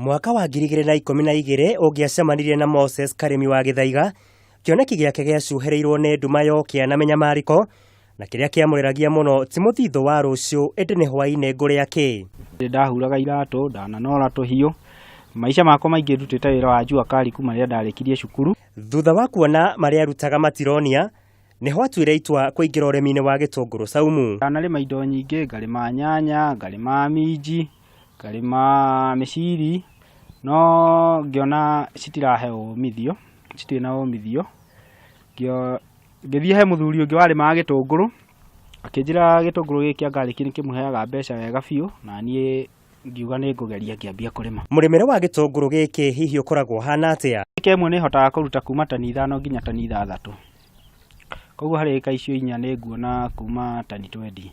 Mwaka wa 2012 ũngĩacemanirie na Moses Karĩmi wa Gĩthaiga, kĩoneki gĩake gĩacuhĩrĩirwo nĩ nduma yokĩa na mĩnyamarĩko, na kĩrĩa kĩamũrĩragia mũno ti mũthithũ wa rũciũ ĩndĩ nĩ hwaĩ-inĩ ngũrĩa kĩ. Ndahuraga iratũ, ndananora tũhiũ, maica makwa maingĩ ndutĩte wĩra wa jua kali kuma rĩrĩa ndarĩkirie cukuru. Thutha wa kuona marĩa arutaga matironia, nĩho atuire itua kũingĩra ũrĩmi-inĩ wa gĩtũngũrũ saumu. Ndanarĩma indo nyingĩ, ngarĩma nyanya, ngarĩma minji, ngarĩma mĩciri, no ngĩona citirahe umithio, citirĩ na umithio. Ngĩthiĩ he mũthuri ũngĩ warĩmaga gĩtũngũrũ, akĩnjĩra gĩtũngũrũ gĩkĩ kĩa garlic nĩ kĩmũheaga mbeca wega biũ, na niĩ ngiuga nĩ ngũgeria ngĩambia kũrĩma. Mũrĩmĩre wa gĩtũngũrũ gĩkĩ hihi ũkoragwo ũhana atĩa? Ĩka ĩmwe nĩ hotaga kũruta kuma tani 5 nginya tani 6. Koguo harĩ ĩka icio 4 nĩ nguona kuma tani 20.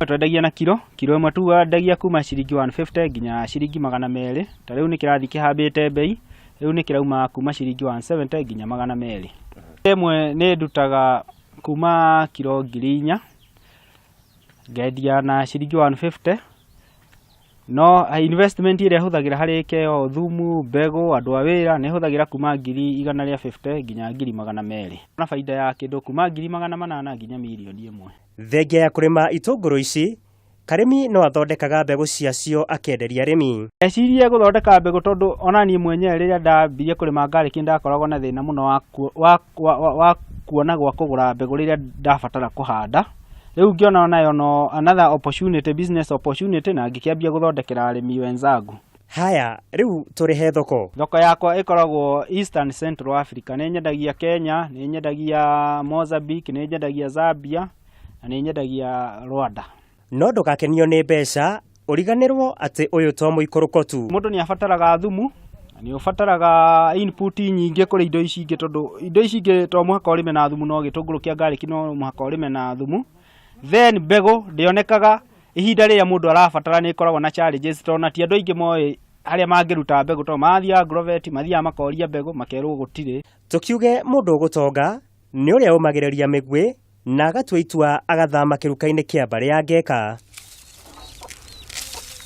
Twendagia na kiro, kiro ĩmwe twendagia kuma ciringi 150 nginya ciringi 200. Ta rĩu nĩ kĩrathiĩ kĩhambĩte mbei, rĩu nĩ kĩrauma kuma ciringi 170 nginya 200. Ĩmwe nĩ ndutaga kuma kiro 4,000, ngendia na ciringi 150. No investment ĩrĩa hũthagĩra harĩ ĩka ĩyo, thumu, mbegũ, andũ a wĩra, nĩ hũthagĩra kuma 150,000 nginya 200,000. Na baida ya kĩndũ kuma 800,000 nginya 1 mirioni. Thengia ya kũrĩma itũngũrũ ici, Karĩmi no athondekaga mbegũ ciacio akenderia arĩmi. Ndecirie gũthondeka mbegũ tondũ ona niĩ mwenyewe rĩrĩa ndambirie kũrĩma garlic nĩ ndakoragwo na thĩna mũno wa kuona gwa kũgũra mbegũ rĩrĩa ndabatara kũhanda. Rĩu ngĩona onayo no another opportunity, business opportunity, na ngĩkĩambia gũthondekera arĩmi wenzangu. Haya, rĩu tũrĩhe thoko. Thoko yakwa ĩkoragwo Eastern Central Africa. Nĩ nyendagia Kenya, nĩ nyendagia Mozambique, nĩ nyendagia Zambia na nĩ nyendagia Rwanda. No ndũgakenio nĩ mbeca, ũriganĩrwo atĩ ũyũ to mũikũrũko tu. Mũndũ nĩ abataraga thumu, na nĩ ũbataraga input nyingĩ kũrĩ indo ici ingĩ, tondũ indo ici ingĩ to mũhaka ũrĩme na thumu, no gĩtũngũrũ kĩa garlic no mũhaka ũrĩme na thumu. Then mbegũ ndĩonekaga ihinda rĩrĩa mũndũ arabatara, nĩ ĩkoragwo na challenges, tondũ na ti andũ aingĩ moĩ harĩa mangĩruta mbegũ, tondũ marathiaga agrovet, mathiaga makoria mbegũ, makerwo gũtirĩ. Tũkiuge mũndũ ũgũtonga nĩ ũrĩa ũmagĩrĩria mĩguĩ na agatua itua agathama kĩruka-inĩ kĩa mbarĩ ya Ngeka.